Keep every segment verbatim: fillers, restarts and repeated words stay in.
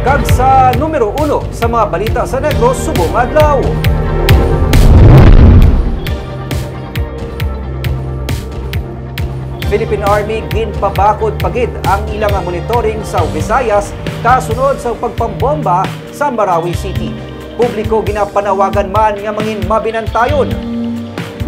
Kag sa numero uno sa mga balita sa Negros subong adlaw. Philippine Army ginpabakod pa gid ang ila nga monitoring sa Visayas kasunod sa pagpambomba sa Marawi City. Publiko ginapanawagan man nga mangin mabinantayon.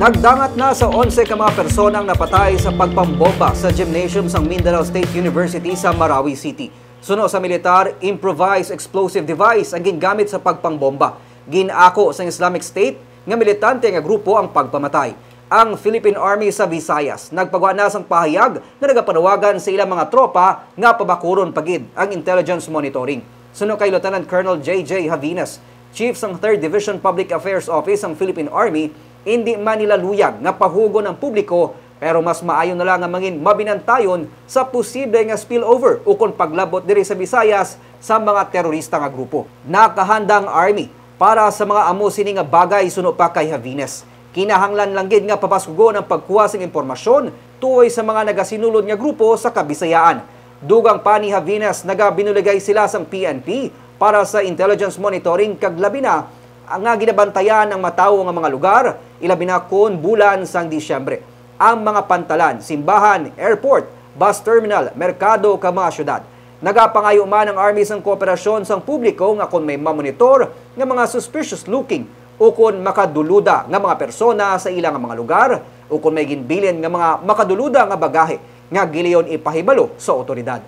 Nagdangat na sa onse ka mga persona ang napatay sa pagpambomba sa gymnasium sang Mindanao State University sa Marawi City. Suno sa militar, improvised explosive device ang gingamit sa pagpangbomba. Gin-ako sang Islamic State nga militante nga grupo ang pagpamatay. Ang Philippine Army sa Visayas nagpagwa na sang pahayag nga nagapanawagan sa ilang mga tropa nga pabakuron pa gid ang intelligence monitoring. Suno kay Lieutenant Colonel J J Javines, Chief sang Third Division Public Affairs Office sang Philippine Army, indi man nila luyag nga pahugon ang publiko, pero mas maayo na lang nga mangin mabinantayon sa posible nga spillover ukon paglabot diri sa Visayas sa mga terorista nga grupo. Nakahanda ang Army para sa mga amo sini nga bagay, suno pa kay Javines. Kinahanglan lang gid nga pabaskugon ang pagkuha sang impormasyon tuoy sa mga nagasinulod nga grupo sa Kabisayaan. Dugang pa ni Javines, nagabinuligay sila sang P N P para sa intelligence monitoring kag labi na nga ginabantayan ang matawo nga mga lugar, ilabi na kon bulan sang Disyembre. Ang mga pantalan, simbahan, airport, bus terminal, merkado, kag mga syudad. Nagapangayo man ang Army sang kooperasyon sang publiko nga kon may mamonitor nga mga suspicious looking ukon makaduluda nga mga persona sa ila nga mga lugar, ukon may ginbilin nga mga makaduluda nga bagahe nga gilayon ipahibalo sa awtoridad.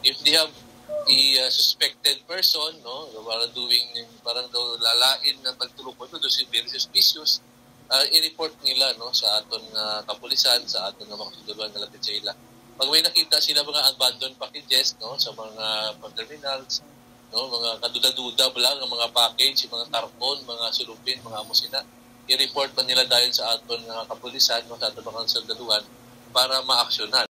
If they have the uh, suspected person, no, para doing, parang daw lalain na pagtulukon, no, daw si very suspicious, uh, i-report nila, no, sa aton nga kapulisan, sa aton nga mga kasundaluhan nga lapit sa ila. Pag may nakita sila mga abandoned packages, no, sa mga terminals, no, mga kaduda-duda lang nga mga package, mga karton, mga sulupin, mga amo sina, i-report man nila dayon sa aton nga kapulisan, no, sa aton mga kasundaluhan para maaksyonan.